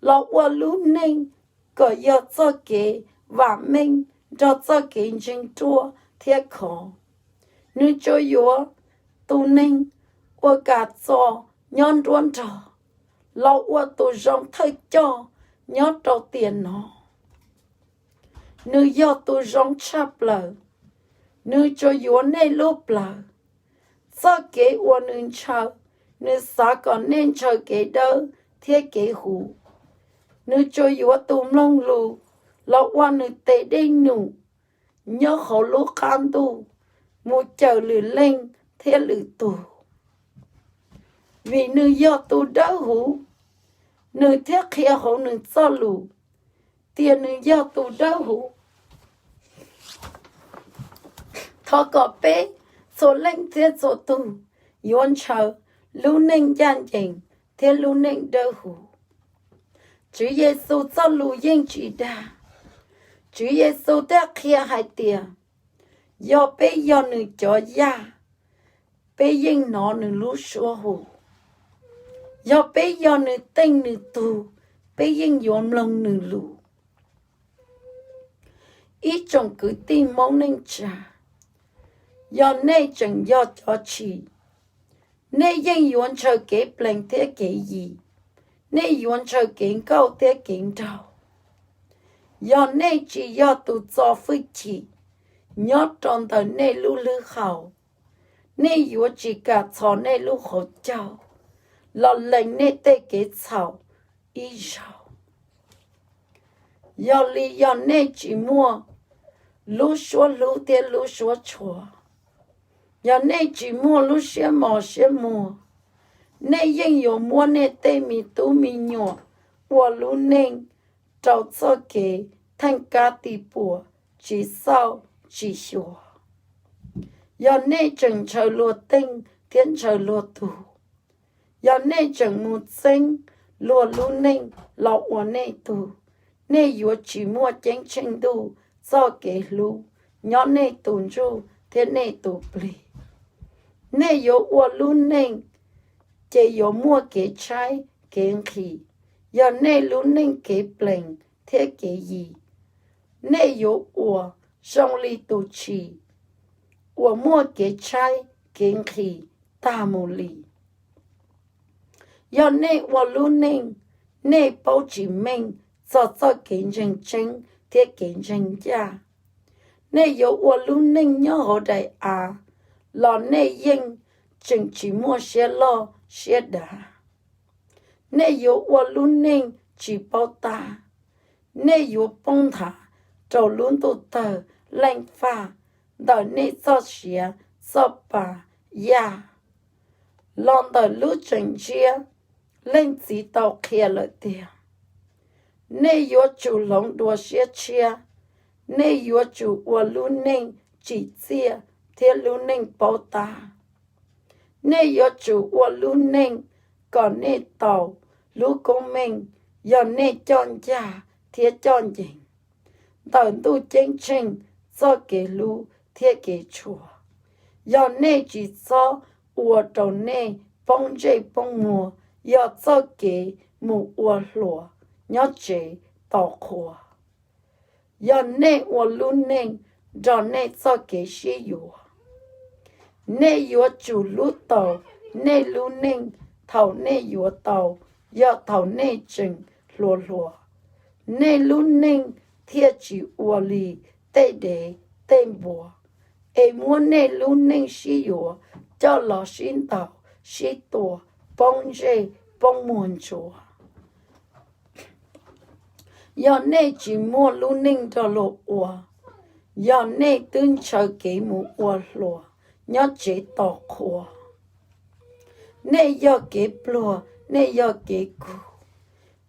los ua lub neej kom yog txoj kev vam meej nrog txoj kev ntseeg ruaj thiab khov. Nws tsuas yuav tus neeg uas kam txo nyob nruab nrog los ua tus zoo thawj coj nyob rau tiam no. Nws yog tus zoo tshaj plaws, Nws tsuas yuav nej lub plawv, txoj kev uas nws ntshaw. Nws xav kom nej ntshaw kev dawb thiab kev huv. Nws tsuas yuav tus mloog lus los ua nws tes dej num nyob hauv lub qab ntuj, mus cawm lwm leej thiab lwm tus. Vim nws yog tus dawb huv, nws thiaj qhia hauv nws txoj lus tias nws yog tus dawb huv. Thov kom peb txhua leej thiab txhua tus yuav ntshaw lub neej ncaj ncees thiab lub neej dawb huv. Tswv Yexus txoj lus yeej tsis dag. Tswv Yexus thiaj qhia hais tias, yog peb yog nws cov yaj, peb yeej hnov nws lub suab hu. Yog peb yog nws teej nws tug, peb yeej yuav mloog nws lus. Ib tsoom kwv tij Hmoob neej tsa, yog nej tseem yog cov tshis, nej yeej yuav ntshaw kev plees thiab kev yis, nej yuav ntshaw kev nkauj thiab kev nraug. Yog nej tsis yog tus txo fwj chim nyob rau ntawm nej lub hlwb hau, nej yuav tsis kam txhos nej lub hauv caug los lees nej tej kev txhaum ib zaug. Yog li yog nej tsis muaj lub suab hlub thiab lub suab tshua, yog nej tsis muaj lub siab mos siab muag, nej yeej yuav muab nej tej me tub me nyuam ua lub neej rau txoj kev theej kab ti puas, tsis xauj tsis xyuas. Yog nej tseem ntshaw luag teej thiab ntshaw luag tug, yog nej tseem mus txeeb luag lub neej los ua nej tug, nej yuav tsis muaj ceeb tsheej ntuj txoj kev hlub nyob nej tus ntsuj thiab nej tus plig. Nej yuav ua lub neej ces yuav muaj kev tshaib kev nqhis. Yog nej lub neej kev plees thiab kev yis, nej yuav ua zoo li tus tshis uas muaj kev tshaib kev nqhis tag mus li. Yog nej ua lub neej, nej paub tsis meej txog txoj kev ntseeg tseeb thiab kev ntseeg ncaj, nej yuav ua lub neej nyob hauv daim av los nej yeej tseem tsis muaj siab loj siab dav. Nej yuav ua lub neej tsis paub tab, nej yuav poob nthav rau lub ntuj tawg leej faj ntawm nej txoj sia txoj pa yaj. Los ntawm lub tseem ntsiab, Leej Txiv tau qhia lawm tias, nej yuav tsum hloov dua siab tshiab, nej yuav tsum ua lub neej tsim txiaj thiab lub neej paub tab. Nej yuav tsum ua lub neej kom nej tau lub koob meej yog nej coj ncaj thiab coj ncees ntawm ntuj ceeb tsheej txoj kev hlub thiab kev tshua. Yog nej tsis txhob ua rau nej poob ntsej poob muag yog txoj kev mus ua hluas nyob tsev tos qhua. Yog nej ua lub neej nrog nej txoj kev sib yuav, nej yuav tsum hlub taus nej lub neej thaum nej yuav tau yog thaum nej tseem hluas hluas. Nej lub neej thiaj tsis ua li tej dev tej npua es muab nej lub neej sib yuav coj los sib ntaus sib tua poob ntsej poob muag ntsuav. Yog nej tsis muaj lub neej nrog luag ua, yog nej twb ntshaw kev mus ua hluas nyob tsev tos qhua. Nej yog kev pluag, nej yog kev kug,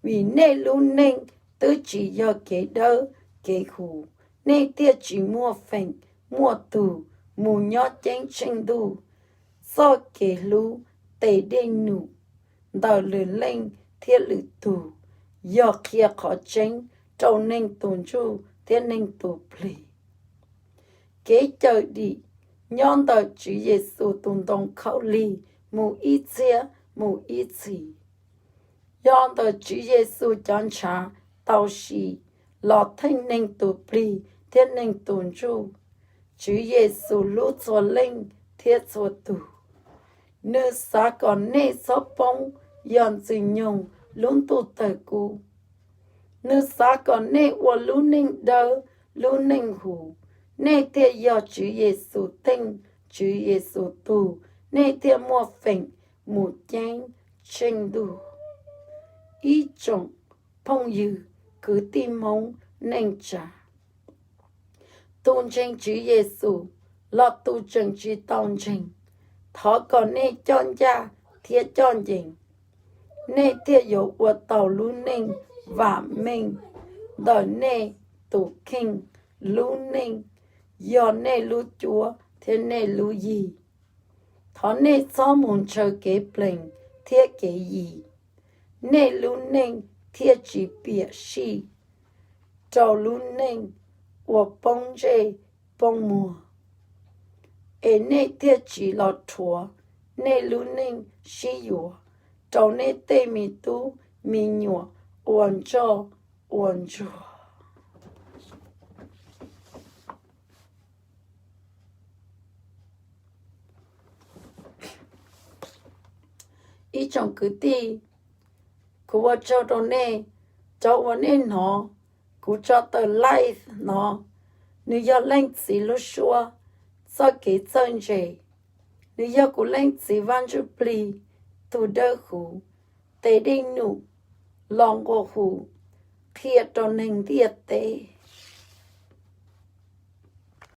vim nej lub neej twb tsis yog kev dawb kev huv, nej thiaj tsis muaj feem muaj tug mus nyob ceeb tsheej ntuj txoj kev hlub tes dej num ntawm lwm leej thiab lwm tug, yog qhia qhov tseeb rau neeg tus ntsuj thiab neeg tus plig. Kev cawm dim nyob ntawm Tswv Yexus tus ntoo khaub lig mus ib txhiab mus ib txhis. Yog ntawm Tswv Yexus cov ntshav tau sim los theej neeg tus plig thiab neeg tus ntsuj. Tswv Yexus hlub txhua leej thiab txhua tus. Nws xav kom nej txhob poob yog Ntxwg Nyoog lub ntuj tawg kub. Nws xav kom nej ua lub neej dawb lub neej huv, Nej thiaj yog Tswv Yexus teej, Tswv Yexus tug, nej thiaj muaj feem mus ceeb tsheej ntuj. Ib tsoom phooj ywg kwv tij Hmoob neej tsa, tus ntseeg Tswv Yexus los tus tseem tsis tau ntseeg, thov kom nej coj ncaj thiab coj ncees, nej thiaj yuav ua taug lub neej vam meej ntawm nej tus kheej lub neej, yog nej lub cuab thiab nej lub yig. Thov nej txhob mus ntshaw kev plees thiab kev yig, nej lub neej thiaj tsis piam sij rau lub neej uas poob ntsej poob muag, es nej thiaj tsis los rhuav nej lub neej sib yuav rau nej tej me tub me nyuam ua ntsoj ua ntsuag. Ib tsoom kwv tij, kuv ua tsaug rau nej, rau uas nej hnov kuv tso tawm live no. Nws yog Leej Txiv lub suab txoj kev txawj ntse. Nws yog kuv Leej Txiv Vaj Ntsuj Plig tus dawb huv, tes dej num los nqua hu qhia rau neeg ntiaj teb.